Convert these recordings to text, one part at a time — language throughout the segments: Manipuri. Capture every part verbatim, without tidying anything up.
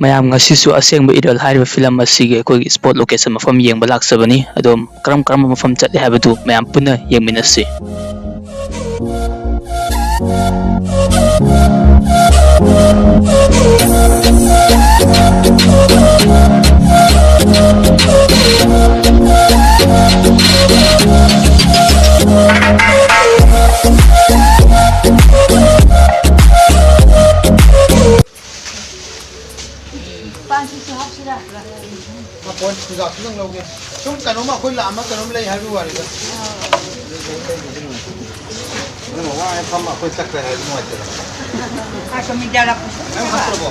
ꯃꯌꯥꯝ, ꯉꯁꯤꯁꯨ ꯑꯁꯦꯡꯕ ꯏꯔꯣꯜ ꯍꯥꯏꯔꯤꯕ ꯐꯤꯂꯝ ꯑꯁꯤꯒꯤ ꯑꯩꯈꯣꯏꯒꯤ ꯁ꯭ꯄꯣꯠ ꯂꯣꯀꯦꯁꯟ ꯃꯐꯝ ꯌꯦꯡꯕ ꯂꯥꯛꯆꯕꯅꯤ꯫ ꯑꯗꯣ ꯀꯔꯝ ꯀꯔꯝꯕ ꯃꯐꯝ ꯆꯠꯂꯦ ꯍꯥꯏꯕꯗꯨ ꯃꯌꯥꯝ ꯄꯨꯟꯅ ꯌꯦꯡꯃꯤꯟꯅꯁꯤ꯫ ꯃꯈꯣꯟ ꯆꯨꯖꯥꯛꯇꯨꯗꯪ ꯂꯧꯒꯦ꯫ ꯁꯨꯝ ꯀꯩꯅꯣꯝ ꯑꯩꯈꯣꯏ ꯂꯥꯛꯑꯝꯃ ꯀꯩꯅꯣꯝ ꯂꯩ ꯍꯥꯏꯕꯒꯤ ꯋꯥꯅꯤꯗ꯫ ꯅꯪ ꯋꯥ ꯍꯦꯛ ꯐꯝꯃ ꯑꯩꯈꯣꯏ ꯆꯠꯈ꯭ꯔꯦ ꯍꯥꯏꯕ ꯅꯨꯡꯉꯥꯏꯇꯦꯗꯅ꯫ ꯅꯪ ꯍꯥꯞꯇ꯭ꯔꯕꯣ?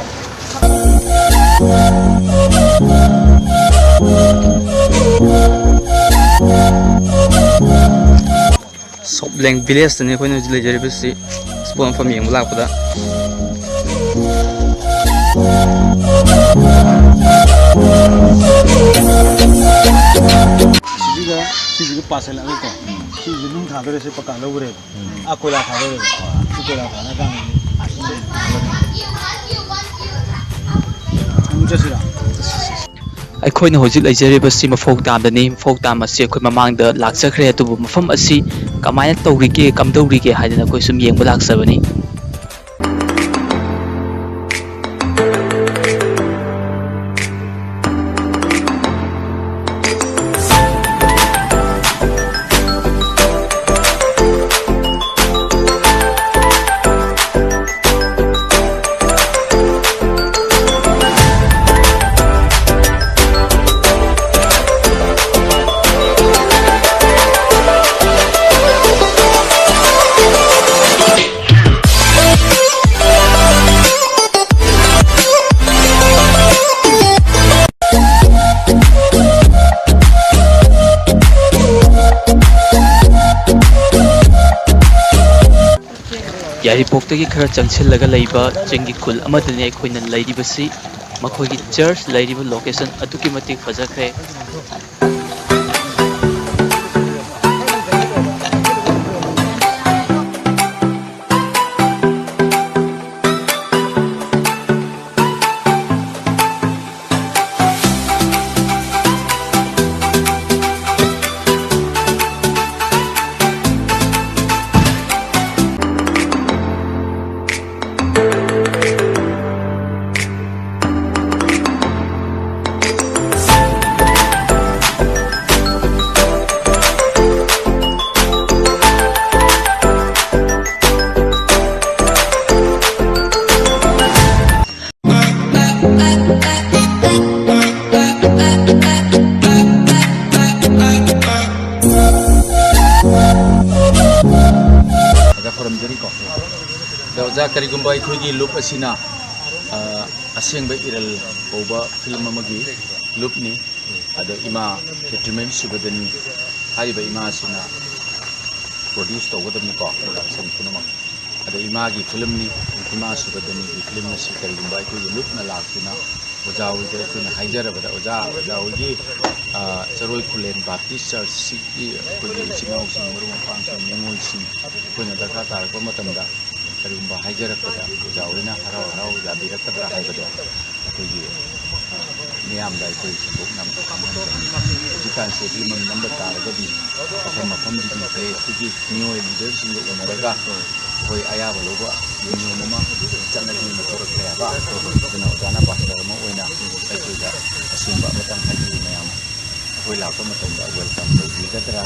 ꯁꯣꯞꯂꯦꯡ ꯚꯤꯂꯦꯖꯇꯅꯤ ꯑꯩꯈꯣꯏꯅ ꯍꯧꯖꯤꯛ ꯂꯩꯖꯔꯤꯕꯁꯤ, ꯁ꯭ꯄꯣꯔꯠ ꯃꯐꯝ ꯌꯦꯡꯕ ꯂꯥꯛꯄꯗ꯫ ꯁꯤꯒ ꯁꯤꯁꯤꯒ ꯄꯥꯁꯜꯂꯛꯑꯒꯀꯣ, ꯁꯤꯁꯦ ꯅꯨꯡ ꯊꯥꯗꯣꯔꯦ, ꯁꯤ ꯄꯀꯥ ꯂꯧꯈ꯭ꯔꯦꯕ꯫ ꯑꯥ, ꯀꯣꯏꯂꯥ ꯊꯥꯗꯣꯔꯦꯕ꯫ ꯁꯤ ꯀꯣꯏꯂꯥ ꯊꯥꯅ ꯀꯥꯟꯗꯗꯤ ꯑꯃꯨꯛ ꯆꯠꯁꯤꯔꯥ? ꯑꯩꯈꯣꯏꯅ ꯍꯧꯖꯤꯛ ꯂꯩꯖꯔꯤꯕꯁꯤ ꯃꯐꯧ ꯗꯥꯝꯗꯅꯤ꯫ ꯃꯐꯧ ꯗꯥꯝ ꯑꯁꯤ ꯑꯩꯈꯣꯏ ꯃꯃꯥꯡꯗ ꯂꯥꯛꯆꯈ꯭ꯔꯦ, ꯑꯗꯨꯕꯨ ꯃꯐꯝ ꯑꯁꯤ ꯀꯃꯥꯏꯅ ꯇꯧꯔꯤꯒꯦ, ꯀꯝꯗꯧꯔꯤꯒꯦ ꯍꯥꯏꯗꯅ ꯑꯩꯈꯣꯏ ꯁꯨꯝ ꯌꯦꯡꯕ ꯂꯥꯛꯆꯕꯅꯤ꯫ ꯌꯥꯏꯔꯤꯄꯣꯛꯇꯒꯤ ꯈꯔ ꯆꯪꯁꯤꯜꯂꯒ ꯂꯩꯕ ꯆꯤꯡꯒꯤ ꯈꯨꯜ ꯑꯃꯗꯅꯤ ꯑꯩꯈꯣꯏꯅ ꯂꯩꯔꯤꯕꯁꯤ꯫ ꯃꯈꯣꯏꯒꯤ ꯆꯔꯆ ꯂꯩꯔꯤꯕ ꯂꯣꯀꯦꯁꯟ ꯑꯗꯨꯛꯀꯤ ꯃꯇꯤꯛ ꯐꯖꯈ꯭ꯔꯦ꯫ ꯑꯩꯈꯣꯏꯒꯤ ꯂꯨꯞ ꯑꯁꯤꯅ, ꯑ, ꯑꯁꯦꯡꯕ ꯏꯔꯜ ꯀꯧꯕ ꯐꯤꯂꯝ ꯑꯃꯒꯤ ꯂꯨꯞꯅꯤ꯫ ꯑꯗꯣ ꯏꯃꯥ ꯈꯦꯇ꯭ꯔꯤꯃꯌꯨꯝ ꯁꯨꯕꯗꯅꯤ ꯍꯥꯏꯔꯤꯕ ꯏꯃꯥ ꯑꯁꯤꯅ ꯄ꯭ꯔꯣꯗ꯭ꯌꯨꯁ ꯇꯧꯒꯗꯕꯅꯤꯀꯣ, ꯄ꯭ꯔꯣꯗꯛꯁꯟ ꯄꯨꯝꯅꯃꯛ꯫ ꯑꯗꯣ ꯏꯃꯥꯒꯤ ꯐꯤꯂꯝꯅꯤ, ꯏꯃꯥ ꯁꯨꯕꯗꯅꯤꯒꯤ ꯐꯤꯂꯝ ꯑꯁꯤ ꯀꯔꯤꯒꯨꯝꯕ ꯑꯩꯈꯣꯏꯒꯤ ꯂꯨꯞꯅ ꯂꯥꯛꯇꯨꯅ ꯑꯣꯖꯥ ꯍꯣꯏꯗ ꯑꯩꯈꯣꯏꯅ ꯍꯥꯏꯖꯔꯕꯗ, ꯑꯣꯖꯥ, ꯑꯣꯖꯥ ꯍꯣꯏꯒꯤ, ꯑ, ꯆꯔꯣꯏ ꯈꯨꯂꯦꯟ ꯕꯥꯞꯇꯤꯁ ꯆꯔꯆꯁꯤꯒꯤ ꯑꯩꯈꯣꯏꯒꯤ ꯏꯆꯤꯟ ꯏꯅꯥꯎꯁꯤꯡ, ꯃꯔꯨꯞ ꯃꯄꯥꯡꯁꯤꯡ, ꯅꯤꯉꯣꯜꯁꯤꯡ ꯑꯩꯈꯣꯏꯅ ꯗꯔꯀꯥꯔ ꯇꯥꯔꯛꯄ ꯃꯇꯝꯗ ꯀꯔꯤꯒꯨꯝꯕ ꯍꯥꯏꯖꯔꯛꯄꯗ ꯑꯣꯖꯥ ꯍꯣꯏꯅ ꯍꯔꯥꯎ ꯍꯔꯥꯎ ꯌꯥꯕꯤꯔꯛꯀꯗ꯭ꯔꯥ ꯍꯥꯏꯕꯗꯣ ꯑꯩꯈꯣꯏꯒꯤ, ꯑ, ꯃꯤꯌꯥꯝꯗ ꯑꯩꯈꯣꯏ ꯁꯟꯗꯣꯛꯅ ꯑꯝꯇ ꯈꯪꯍꯟꯖꯅꯤꯡꯉꯤ꯫ ꯍꯧꯖꯤꯛꯀꯥꯟꯁꯦ ꯐꯤꯂꯝ ꯑꯃ ꯅꯝꯕ ꯇꯥꯔꯒꯗꯤ ꯃꯐꯝ ꯃꯐꯝꯗꯨꯒꯤ ꯄ꯭ꯂꯦꯁꯇꯨꯒꯤ ꯃꯤꯑꯣꯏ ꯂꯤꯗꯔꯁꯤꯡꯒ ꯎꯅꯔꯒ ꯑꯩꯈꯣꯏ ꯑꯌꯥꯕ ꯂꯧꯕ ꯅꯤꯌꯣꯝ ꯑꯃ, ꯆꯠꯅꯕꯤ ꯑꯃ ꯊꯣꯛꯂꯛꯄ ꯌꯥꯕ꯫ ꯑꯗꯨꯅ ꯑꯣꯖꯥꯅ ꯄꯥꯁꯇꯔ ꯑꯃ ꯑꯣꯏꯅ ꯑꯩꯈꯣꯏꯗ ꯑꯁꯦꯡꯕ ꯑꯃꯇꯪ ꯍꯥꯏꯕꯤꯌꯨ ꯃꯌꯥꯝ꯫ ꯑꯩꯈꯣꯏ ꯂꯥꯛꯄ ꯃꯇꯝꯗ ꯋꯦꯜꯀꯝ ꯇꯧꯕꯤꯒꯗ꯭ꯔꯥ,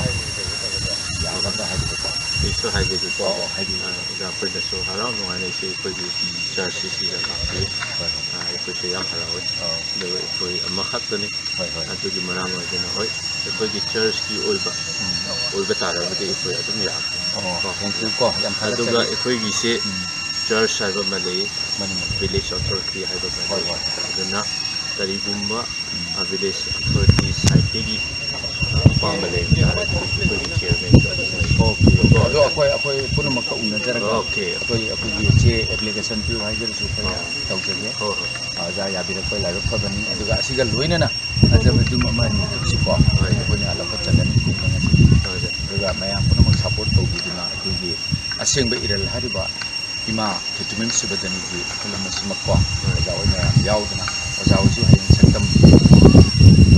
ꯌꯥꯒꯗ꯭ꯔꯥ ꯍꯥꯏꯕꯗꯣꯀꯣ? ꯑꯩꯁꯨ ꯍꯥꯏꯖꯒꯦꯀꯣ꯫ ꯑꯣ, ꯍꯥꯏꯕꯤꯌꯨ꯫ ꯑ, ꯑꯣꯖꯥ, ꯑꯩꯈꯣꯏꯅꯁꯨ ꯍꯔꯥꯎ ꯅꯨꯡꯉꯥꯏꯅ ꯏꯆꯦ ꯑꯩꯈꯣꯏꯒꯤ ꯆꯔꯆꯁꯤꯗ ꯂꯥꯛꯄꯤ꯫ ꯍꯣꯏ, ꯍꯣꯏ꯫ ꯑ, ꯑꯩꯈꯣꯏꯁꯨ ꯌꯥꯝ ꯍꯔꯥꯎꯏ꯫ ꯑꯧ꯫ ꯑꯗꯨꯒ ꯑꯩꯈꯣꯏ ꯑꯃꯈꯛꯇꯅꯤ꯫ ꯍꯣꯏ, ꯍꯣꯏ꯫ ꯑꯗꯨꯒꯤ ꯃꯔꯝ ꯑꯣꯏꯗꯅ, ꯍꯣꯏ, ꯑꯩꯈꯣꯏꯒꯤ ꯆꯔꯆꯀꯤ ꯑꯣꯏꯕ, ꯎꯝ꯫ ꯑꯣꯏꯕ ꯇꯥꯔꯒꯗꯤ ꯑꯩꯈꯣꯏ ꯑꯗꯨꯝ ꯌꯥꯒꯅꯤ꯫ ꯑꯣ, ꯀꯣ? Thank you ꯀꯣ, ꯌꯥꯝ ꯑꯗꯨꯒ ꯊꯥꯒꯠꯆꯔꯤ꯫ ꯑꯩꯈꯣꯏꯒꯤꯁꯦ ꯎꯝ꯫ ꯆꯔꯆ ꯍꯥꯏꯕ ꯑꯃ ꯂꯩ, ꯃꯥꯅꯤ, ꯃꯥꯅꯤ꯫ ꯚꯤꯂꯦꯖ ꯑꯣꯊꯣꯔꯤꯇꯤ ꯍꯥꯏꯕ ꯑꯃ ꯍꯣꯏ, ꯂꯩ꯫ ꯍꯣꯏ꯫ ꯑꯗꯨꯅ ꯀꯔꯤꯒꯨꯝꯕ, ꯎꯝ꯫ ꯑ, ꯚꯤꯂꯦꯖ ꯑꯣꯊꯣꯔꯤꯇꯤ ꯁꯥꯏꯠꯇꯒꯤ, ꯑ, ꯑꯄꯥꯝꯕ ꯂꯩꯕ ꯇꯥꯔꯒꯗꯤ ꯑꯩꯈꯣꯏꯒꯤ ꯆꯤꯌꯔꯃꯦꯟꯁꯨ ꯑꯗꯨꯝ ꯂꯩ꯫ Okay, okay. ꯑꯗꯣ ꯑꯩꯈꯣꯏ, ꯑꯩꯈꯣꯏ ꯄꯨꯝꯅꯃꯛꯀ ꯎꯅꯖꯔꯒ ꯑꯣꯀꯦ꯫ ꯑꯩꯈꯣꯏ, ꯑꯩꯈꯣꯏꯒꯤ ꯆꯦ ꯑꯦꯄ꯭ꯂꯤꯀꯦꯁꯟ ꯄꯤꯌꯨ ꯍꯥꯏꯖꯔꯁꯨ ꯑꯩꯈꯣꯏꯅ ꯑꯥ꯫ ꯇꯧꯖꯒꯦ꯫ ꯍꯣꯏ, ꯍꯣꯏ꯫ ꯑꯣꯖꯥ ꯌꯥꯕꯤꯔꯛꯄ ꯂꯥꯏꯕꯛ ꯐꯕꯅꯤ꯫ ꯑꯗꯨꯒ ꯑꯁꯤꯒ ꯂꯣꯏꯅꯅ ꯐꯖꯕ ꯌꯨꯝ ꯑꯃ ꯑꯅꯤ ꯀꯛꯁꯤꯀꯣ꯫ ꯍꯣꯏ꯫ ꯑꯩꯈꯣꯏꯅ ꯂꯧꯈꯠꯆꯒꯅꯤ ꯄꯨꯟꯅ ꯉꯁꯤ꯫ ꯍꯣꯏ, ꯍꯣꯏ꯫ ꯑꯗꯨꯒ ꯃꯌꯥꯝ ꯄꯨꯝꯅꯃꯛ ꯁꯄꯣꯔꯠ ꯇꯧꯕꯤꯗꯨꯅ ꯑꯩꯈꯣꯏꯒꯤ ꯑꯁꯦꯡꯕ ꯏꯔꯜ ꯍꯥꯏꯔꯤꯕ ꯏꯃꯥ ꯈꯦꯇ꯭ꯔꯤꯃꯌꯨꯝ ꯁꯨꯕꯗꯅꯤꯒꯤ ꯐꯤꯂꯝ ꯑꯁꯤꯃꯛꯀꯣ, ꯍꯣꯏ꯫ ꯑꯣꯖꯥ ꯍꯣꯏ ꯃꯌꯥꯝ ꯌꯥꯎꯗꯅ, ꯑꯣꯖꯥ ꯍꯣꯏꯁꯨ ꯍꯌꯦꯡ ꯁꯛꯇꯝ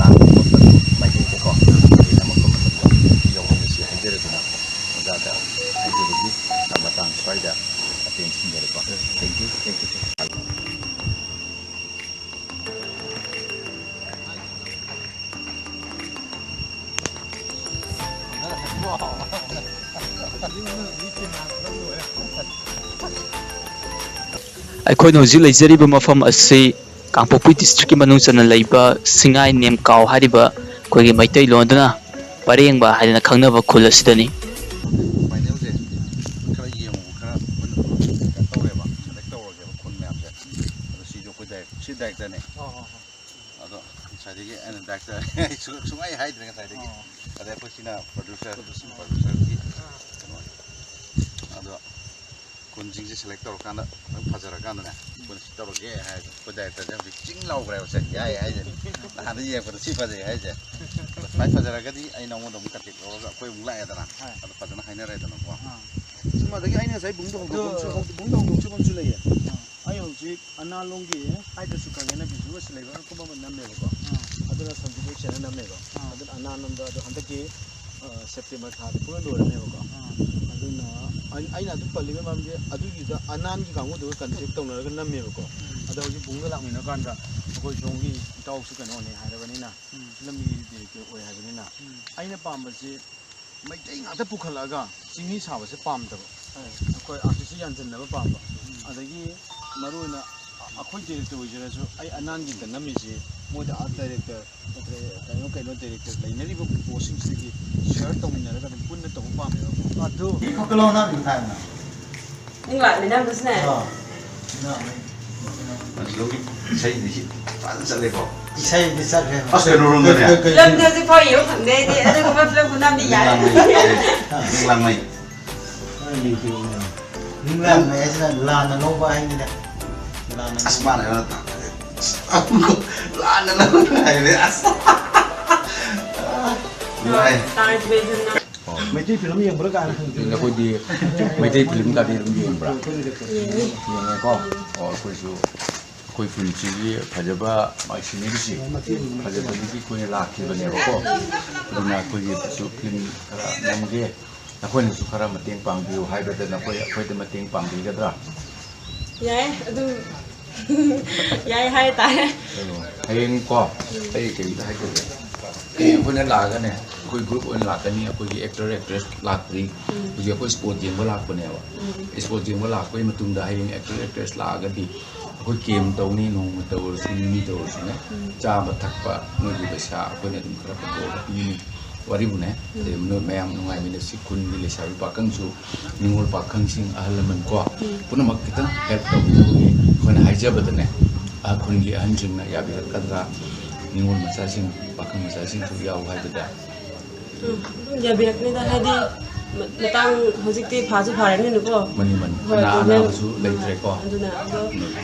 ꯂꯥꯡꯕ ꯈꯣꯠꯄ ꯃꯥꯏꯀꯩꯗꯀꯣ, ꯑꯩꯈꯣꯏ ꯅꯝꯃꯛꯄ ꯃꯇꯝꯗ ꯌꯥꯎꯍꯜꯂꯁꯤ ꯍꯥꯏꯖꯔꯗꯨꯅ ꯑꯣꯖꯥꯗ ꯍꯥꯏꯖꯕꯒꯤ ꯃꯇꯥꯡ ꯁ꯭ꯋꯥꯏꯗ ꯑꯇꯦꯟ ꯁꯤꯟꯖꯔꯦꯀꯣ꯫ Thank you, thank you, sir꯫ ꯑꯩꯈꯣꯏꯅ ꯍꯧꯖꯤꯛ ꯂꯩꯖꯔꯤꯕ ꯃꯐꯝ ꯑꯁꯤ ꯀꯥꯡꯄꯣꯛꯄꯤ ꯗꯤꯁꯇ꯭ꯔꯤꯛꯀꯤ ꯃꯅꯨꯡ ꯆꯟꯅ ꯂꯩꯕ ꯁꯤꯡꯉꯥꯏ ꯅꯦꯝꯀꯥꯎ ꯍꯥꯏꯔꯤꯕ ꯑꯩꯈꯣꯏꯒꯤ ꯃꯩꯇꯩꯂꯣꯟꯗꯅ ꯄꯔꯦꯡꯕ ꯍꯥꯏꯗꯅ ꯈꯪꯅꯕ ꯈꯨꯜ ꯑꯁꯤꯗꯅꯤ꯫ ꯐꯥꯏꯅꯦꯜꯁꯦ ꯈꯔ ꯌꯦꯡꯉꯨ, ꯈꯔ ꯀꯩꯅꯣ ꯇꯧꯔꯦꯕ꯫ ꯁꯤ ꯗꯥꯏꯔꯦꯛꯇꯔꯅꯦ꯫ ꯑꯣ ꯍꯣ ꯍꯣ ꯑꯗꯣ ꯉꯁꯥꯏꯗꯒꯤ ꯑꯩꯅ ꯗꯥꯏꯔꯦꯛꯇꯔ ꯑꯩ ꯁꯨꯡ- ꯁꯨꯡꯍꯥꯏ ꯍꯥꯏꯗ꯭ꯔꯦ ꯉꯁꯥꯏꯗꯒꯤ꯫ ꯑꯣ ꯑꯗꯩ ꯑꯩꯈꯣꯏ ꯁꯤꯅ ꯄ꯭ꯔꯣꯗ꯭ꯌꯨꯁꯔ, ꯄ꯭ꯔꯣꯗ꯭ꯌꯨꯁꯔꯒꯤ ꯀꯩꯅꯣ꯫ ꯑꯗꯣ ꯀꯨꯟꯁꯤꯡꯁꯦ ꯁꯦꯂꯦꯛ ꯇꯧꯔꯀꯥꯟꯗ ꯈꯤꯇꯪ ꯐꯖꯔꯀꯥꯟꯗꯅꯦ ꯑꯩꯈꯣꯏꯅ ꯁꯤ ꯇꯧꯔꯒꯦ ꯍꯥꯏꯔꯒ ꯑꯩꯈꯣꯏ ꯗꯥꯏꯔꯦꯛꯇꯔꯁꯦ ꯍꯧꯖꯤꯛ ꯆꯤꯡ ꯂꯥꯎꯈ꯭ꯔꯦꯕ꯫ ꯁꯦ ꯌꯥꯏ ꯍꯥꯏꯁꯦ꯫ ꯅꯍꯥꯟꯗ ꯌꯦꯡꯉꯛꯄꯗ ꯁꯤ ꯐꯖꯩ ꯍꯥꯏꯁꯦ꯫ ꯈ꯭ꯋꯥꯏ ꯐꯖꯔꯒꯗꯤ ꯑꯩ ꯅꯉꯣꯟꯗ ꯑꯃꯨꯛ ꯀꯟꯇꯦꯛ ꯂꯧꯔꯒ ꯑꯩꯈꯣꯏ ꯑꯃꯨꯛ ꯂꯥꯛꯑꯦꯗꯅ꯫ ꯍꯣꯏ꯫ ꯑꯗꯣ ꯐꯖꯅ ꯍꯥꯏꯅꯔꯦꯗꯅꯀꯣ꯫ ꯑꯥ ꯁꯨꯝ ꯑꯗꯒꯤ ꯑꯩꯅ ꯉꯁꯥꯏ ꯕꯨꯡꯗ ꯍꯧꯗꯣꯛꯐꯝꯁꯨ ꯕꯨꯡꯗ ꯍꯧꯗꯣꯛꯆꯐꯝꯁꯨ ꯂꯩꯌꯦ꯫ ꯑꯩ ꯍꯧꯖꯤꯛ ꯑꯅꯥꯂꯣꯝꯒꯤ ꯍꯥꯏꯗ꯭ꯔꯁꯨ ꯈꯪꯉꯦꯅ ꯕꯤꯖꯨꯒꯁꯨ ꯂꯩꯕ ꯀꯨꯝꯕ ꯑꯃ ꯅꯝꯃꯦꯕꯀꯣ꯫ ꯑꯥ ꯑꯗꯨꯅ ꯁꯟꯗꯤꯞ ꯍꯣꯏ ꯆꯦꯅꯦꯜ ꯅꯝꯃꯦꯕ꯫ ꯑꯥ꯫ ꯑꯗꯨꯅ ꯑꯅꯥꯂꯣꯝꯗ ꯑꯗꯣ ꯍꯟꯗꯛꯀꯤ ꯑ, ꯁꯦꯞꯇꯦꯝꯕꯔ ꯊꯥꯗ ꯄꯨꯡꯂꯣꯏ ꯂꯣꯏꯔꯅꯦꯕꯀꯣ꯫ ꯑꯥ ꯑꯗꯨꯅ ꯑꯩ- ꯑꯩꯅ ꯑꯗꯨꯝ ꯄꯜꯂꯤꯕ ꯃꯔꯝꯗꯤ ꯑꯗꯨꯒꯤꯗ ꯑꯅꯥꯟꯒꯤ ꯀꯥꯡꯕꯨꯗꯨꯒ ꯀꯟꯇꯦꯛ ꯇꯧꯅꯔꯒ ꯅꯝꯃꯦꯕꯀꯣ꯫ ꯎꯝ ꯑꯗꯣ ꯍꯧꯖꯤꯛ ꯕꯨꯡꯗ ꯂꯥꯛꯃꯤꯟꯅꯔꯀꯥꯟꯗ ꯑꯩꯈꯣꯏ ꯁꯣꯝꯒꯤ ꯏꯇꯥꯎꯁꯨ ꯀꯩꯅꯣꯅꯦ ꯍꯥꯏꯔꯕꯅꯤꯅ, ꯎꯝ ꯐꯤꯂꯝꯒꯤ ꯗꯤꯔꯦꯛꯇꯔ ꯑꯣꯏ ꯍꯥꯏꯕꯅꯤꯅ, ꯎꯝ ꯑꯩꯅ ꯄꯥꯝꯕꯁꯤ ꯃꯩꯇꯩ ꯉꯥꯛꯇ ꯄꯨꯈꯠꯂꯛꯑꯒ ꯆꯤꯡꯃꯤ ꯁꯥꯕꯁꯦ ꯄꯥꯝꯗꯕ꯫ ꯍꯣꯏ ꯑꯩꯈꯣꯏ ꯑꯥꯔꯇꯤꯁꯁꯨ ꯌꯥꯟꯁꯤꯟꯅꯕ ꯄꯥꯝꯕ꯫ ꯎꯝ ꯑꯗꯒꯤ ꯃꯔꯨ ꯑꯣꯏꯅ ꯑ- ꯑꯩꯈꯣꯏ ꯗꯤꯔꯦꯛꯇꯔ ꯑꯣꯏꯖꯔꯁꯨ ꯑꯩ ꯑꯅꯥꯟꯒꯤꯗ ꯅꯝꯃꯤꯁꯤ ꯃꯣꯏꯗ ꯑꯥꯔꯠ ꯗꯥꯏꯔꯦꯛꯇꯔ ꯅꯠꯇ꯭ꯔꯒ ꯀꯩꯅꯣ ꯀꯩꯅꯣ ꯗꯥꯏꯔꯦꯛꯇꯔ ꯂꯩꯅꯔꯤꯕ ꯄꯣꯁꯁꯤꯡꯁꯤꯗꯒꯤ ꯁꯤꯌꯥꯔ ꯇꯧꯃꯤꯟꯅꯔꯒ ꯑꯗꯨꯝ ꯄꯨꯟꯅ ꯇꯧꯕ ꯄꯥꯝꯃꯦꯕ꯫ ꯑꯗꯨ ꯅꯪ ꯂꯥꯛꯃꯤꯟꯅꯕꯁꯤꯅꯦ꯫ ꯑꯁꯤꯒꯤ ꯏꯁꯩꯗꯤ ꯁꯤ ꯐꯖꯅ ꯆꯠꯂꯦꯀꯣ꯫ ꯏꯁꯩꯗꯤ ꯆꯠꯈ꯭ꯔꯦ꯫ ꯑꯁ, ꯀꯩꯅꯣꯔꯣꯝꯗꯅꯦ? ꯐꯤꯂꯝꯗꯤ ꯍꯧꯖꯤꯛ ꯐꯥꯎ ꯌꯦꯡꯕ ꯐꯪꯗꯦ ꯑꯩꯗꯤ꯫ ꯑꯗꯨꯒꯨꯝꯕ ꯐꯤꯂꯝ ꯈꯨꯅꯝꯗꯤ ꯌꯥꯏ꯫ ꯅꯤꯡꯂꯥꯡꯃꯩ ꯍꯥꯏꯁꯤꯅ ꯂꯥꯟꯅ ꯂꯧꯕ ꯍꯥꯏꯅꯤꯗ꯫ ꯂꯥꯟꯅ ꯑꯁ, ꯃꯥꯅ ꯑꯩꯉꯣꯟꯗ ꯇꯥꯛꯄꯁꯦ꯫ ꯑꯁ, ꯂꯥꯟꯅ ꯂꯧꯕ ꯍꯥꯏꯔꯦ꯫ ꯑꯁ꯫ ꯅꯨꯡꯉꯥꯏ꯫ ꯇꯥꯔꯁꯤ ꯕꯦꯖꯟꯅ꯫ ꯃꯩꯇꯩ ꯐꯤꯂꯝ ꯌꯦꯡꯕ꯭ꯔꯥ ꯀꯥꯏꯅ ꯍꯪꯉꯛꯇꯣꯏꯅꯦ꯫ ꯑꯩꯈꯣꯏꯗꯤ ꯃꯩꯇꯩ ꯐꯤꯂꯝꯒꯗꯤ ꯑꯗꯨꯝ ꯌꯦꯡꯕ꯭ꯔꯥ? ꯌꯦꯡꯉꯦꯀꯣ꯫ ꯑꯣ, ꯑꯩꯈꯣꯏꯁꯨ ꯑꯩꯈꯣꯏ ꯈꯨꯟꯁꯤꯒꯤ ꯐꯖꯕ ꯃꯥꯏ ꯁꯤꯅꯔꯤꯁꯤ ꯐꯖꯕꯗꯒꯤ ꯑꯩꯈꯣꯏꯅ ꯂꯥꯛꯈꯤꯕꯅꯦꯕꯀꯣ꯫ ꯑꯗꯨꯅ ꯑꯩꯈꯣꯏꯒꯤꯁꯨ ꯐꯤꯂꯝ ꯈꯔ ꯅꯝꯒꯦ, ꯅꯈꯣꯏꯅꯁꯨ ꯈꯔ ꯃꯇꯦꯡ ꯄꯥꯡꯕꯤꯌꯨ ꯍꯥꯏꯕꯗ ꯅꯈꯣꯏ ꯑꯩꯈꯣꯏꯗ ꯃꯇꯦꯡ ꯄꯥꯡꯕꯤꯒꯗ꯭ꯔꯥ? ꯌꯥꯏ ꯑꯗꯨꯝ꯫ ꯌꯥꯏ ꯍꯥꯏꯇꯥꯔꯦ꯫ ꯀꯩꯅꯣ, ꯍꯌꯦꯡ ꯀꯣ ꯑꯩ ꯀꯩꯝꯇ ꯍꯥꯏꯖꯒꯦ꯫ ꯍꯌꯦꯡ ꯑꯩꯈꯣꯏꯅ ꯂꯥꯛꯑꯒꯅꯦ, ꯑꯩꯈꯣꯏ ꯒ꯭ꯔꯨꯞ ꯑꯣꯏꯅ ꯂꯥꯛꯀꯅꯤ꯫ ꯑꯩꯈꯣꯏꯒꯤ ꯑꯦꯛꯇꯔ ꯑꯦꯛꯇ꯭ꯔꯦꯁ ꯂꯥꯛꯇ꯭ꯔꯤ꯫ ꯍꯧꯖꯤꯛ ꯑꯩꯈꯣꯏ ꯁ꯭ꯄꯣꯔꯠ ꯌꯦꯡꯕ ꯂꯥꯛꯄꯅꯦꯕ꯫ ꯁ꯭ꯄꯣꯔꯠ ꯌꯦꯡꯕ ꯂꯥꯛꯄꯒꯤ ꯃꯇꯨꯡꯗ ꯍꯌꯦꯡ ꯑꯦꯛꯇꯔ ꯑꯦꯛꯇ꯭ꯔꯦꯁ ꯂꯥꯛꯑꯒꯗꯤ ꯑꯩꯈꯣꯏ ꯀꯦꯝ ꯇꯧꯅꯤ, ꯅꯣꯡꯃ ꯇꯧꯔꯁꯨ ꯅꯤꯅꯤ ꯇꯧꯔꯁꯨꯅꯦ, ꯆꯥꯕ ꯊꯛꯄ ꯃꯣꯏꯒꯤ ꯄꯩꯁꯥ ꯑꯩꯈꯣꯏꯅ ꯑꯗꯨꯝ ꯈꯔ ꯄꯨꯊꯣꯛꯑꯒ ꯄꯤꯅꯤ꯫ ꯋꯥꯔꯤꯕꯨꯅꯦ, ꯑꯗꯩ ꯅꯣꯏ ꯃꯌꯥꯝ ꯅꯨꯡꯉꯥꯏꯃꯤꯟꯅꯁꯤ꯫ ꯈꯨꯟꯒꯤ ꯂꯩꯁꯥꯕꯤ ꯄꯥꯈꯪꯁꯨ, ꯅꯤꯉꯣꯜ ꯄꯥꯈꯪꯁꯤꯡ, ꯑꯍꯜ ꯂꯃꯟ ꯀꯣ, ꯄꯨꯝꯅꯃꯛ ꯈꯤꯇꯪ ꯍꯦꯜꯞ ꯇꯧꯕꯤꯅꯕꯒꯤ ꯑꯩꯈꯣꯏꯅ ꯍꯥꯏꯖꯕꯗꯅꯦ, ꯈꯨꯟꯒꯤ ꯑꯍꯟꯁꯤꯡꯅ ꯌꯥꯕꯤꯔꯛꯀꯗ꯭ꯔꯥ? ꯅꯤꯉꯣꯜ ꯃꯆꯥꯁꯤꯡ, ꯄꯥꯈꯪ ꯃꯆꯥꯁꯤꯡꯁꯨ ꯌꯥꯎ ꯍꯥꯏꯕꯗ꯫ ꯎꯝ, ꯑꯗꯨꯝ ꯌꯥꯕꯤꯔꯛꯅꯤꯗ, ꯍꯥꯏꯗꯤ ꯃ-, ꯃꯇꯥꯡ ꯍꯧꯖꯤꯛꯇꯤ ꯐꯥꯁꯨ ꯐꯥꯔꯕꯅꯤꯅꯀꯣ꯫ Money, money. ꯍꯣꯏ, ꯑꯅꯥ-, ꯄ꯭ꯔꯣꯕ꯭ꯂꯦꯝ ꯑꯅꯥꯕꯁꯨ ꯂꯩꯇ꯭ꯔꯦꯀꯣ꯫ ꯑꯗꯨꯅ ꯑꯗꯣ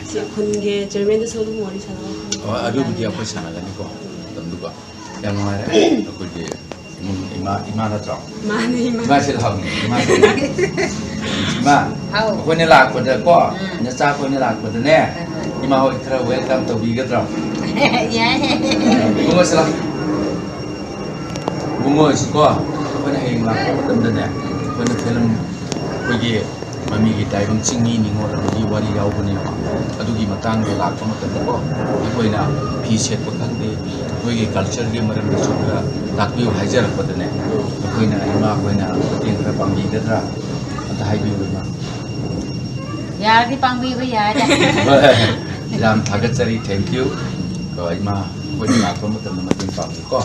ꯁꯤ ꯈꯨꯟꯒꯤ ꯆꯤꯌꯔꯃꯦꯟꯗꯁꯨ ꯑꯗꯨꯝ ꯋꯥꯔꯤ ꯁꯥꯟꯅꯕ ꯐꯪꯉꯦ꯫ ꯍꯣꯏ, ꯑꯗꯨꯕꯨꯗꯤ ꯑꯩꯈꯣꯏ ꯁꯥꯟꯅꯒꯅꯤꯀꯣ, ꯃꯇꯝꯗꯨꯒ꯫ ꯌꯥꯝ ꯅꯨꯡꯉꯥꯏꯔꯦ꯫ ꯑꯩꯈꯣꯏꯒꯤ ꯏꯃꯨꯡ ꯏꯃꯥ, ꯏꯃꯥ ꯅꯠꯇ꯭ꯔꯣ? ꯃꯥꯅꯦ, ꯏꯃꯥ꯫ ꯏꯃꯥꯁꯦ ꯂꯥꯛꯑꯣꯅꯦ, ꯏꯃꯥꯁꯦ꯫ ꯏꯃꯥ, ꯍꯥꯎ꯫ ꯑꯩꯈꯣꯏꯅ ꯂꯥꯛꯄꯗꯀꯣ, ꯎꯝ꯫ ꯅꯆꯥ ꯑꯩꯈꯣꯏꯅ ꯂꯥꯛꯄꯗꯅꯦ, ꯍꯣꯏ, ꯍꯣꯏ꯫ ꯏꯃꯥ ꯍꯣꯏ ꯈꯔ welcome ꯇꯧꯕꯤꯒꯗ꯭ꯔꯣ? ꯌꯥꯏ꯫ ꯏꯕꯨꯡꯉꯣ ꯁꯤ ꯂꯥꯎ꯫ ꯏꯕꯨꯡꯉꯣ ꯍꯣꯏꯁꯤꯀꯣ, ꯑꯩꯈꯣꯏꯅ ꯍꯌꯦꯡ ꯂꯥꯛꯄ ꯃꯇꯝꯗꯅꯦ, ꯑꯩꯈꯣꯏꯅ ꯐꯤꯂꯝ, ꯑꯩꯈꯣꯏꯒꯤ ꯃꯃꯤꯒꯤ ꯇꯥꯏꯕꯪ ꯆꯤꯡꯃꯤ ꯅꯤꯉꯣꯜ ꯑꯃꯒꯤ ꯋꯥꯔꯤ ꯌꯥꯎꯕꯅꯦꯕ꯫ ꯑꯗꯨꯒꯤ ꯃꯇꯥꯡꯗ ꯂꯥꯛꯄ ꯃꯇꯝꯗꯀꯣ, ꯑꯩꯈꯣꯏꯅ ꯐꯤ ꯁꯦꯠꯄ ꯈꯪꯗꯦ, ꯑꯩꯈꯣꯏꯒꯤ culture ꯒꯤ ꯃꯔꯝꯗꯁꯨ ꯈꯔ ꯇꯥꯛꯄꯤꯌꯨ ꯍꯥꯏꯖꯔꯛꯄꯗꯅꯦ, ꯑꯩꯈꯣꯏꯅ, ꯏꯃꯥ ꯈꯣꯏꯅ ꯃꯇꯦꯡ ꯈꯔ ꯄꯥꯡꯕꯤꯒꯗ꯭ꯔꯥ? ꯑꯝꯇ ꯍꯥꯏꯕꯤꯌꯨ, ꯏꯃꯥ꯫ ꯌꯥꯔꯗꯤ ꯄꯥꯡꯕꯤꯕ ꯌꯥꯏꯗ꯫ ꯍꯣꯏ, ꯌꯥꯝ ꯊꯥꯒꯠꯆꯔꯤ, thank you꯫ ꯀꯣ, ꯏꯃꯥ, ꯑꯩꯈꯣꯏꯅ ꯂꯥꯛꯄ ꯃꯇꯝꯗ ꯃꯇꯦꯡ ꯄꯥꯡꯕꯤꯌꯨꯀꯣ꯫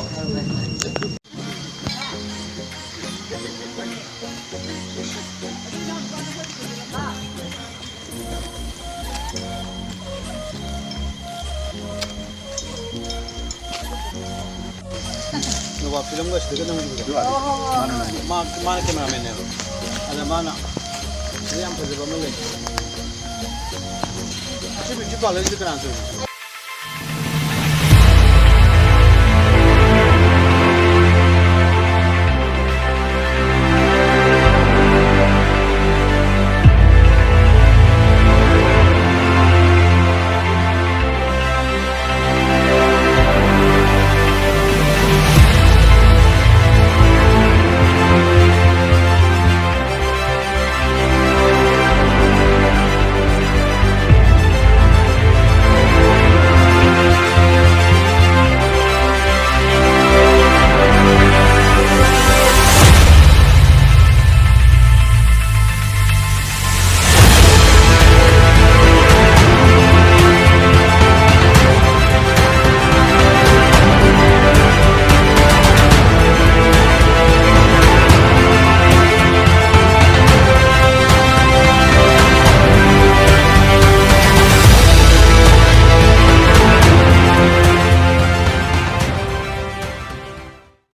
ꯅꯨꯄꯥ ꯐꯤꯂꯝꯒ ꯁꯤꯗꯒ ꯅꯝꯈꯤꯕꯗꯣ꯫ ꯃꯥꯅ, ꯃꯥꯅ cameraman ꯅꯦꯕ꯫ ꯑꯗ ꯃꯥꯅ ꯁꯤꯗ ꯌꯥꯝ ꯐꯖꯕ ꯑꯃ ꯂꯩ꯫ ꯑꯁꯤ ꯕ꯭ꯌꯨꯇꯤ ꯄꯥꯔꯂꯔꯁꯤꯗ ꯀꯅꯥꯅ ꯇꯧꯔꯤꯅꯣ?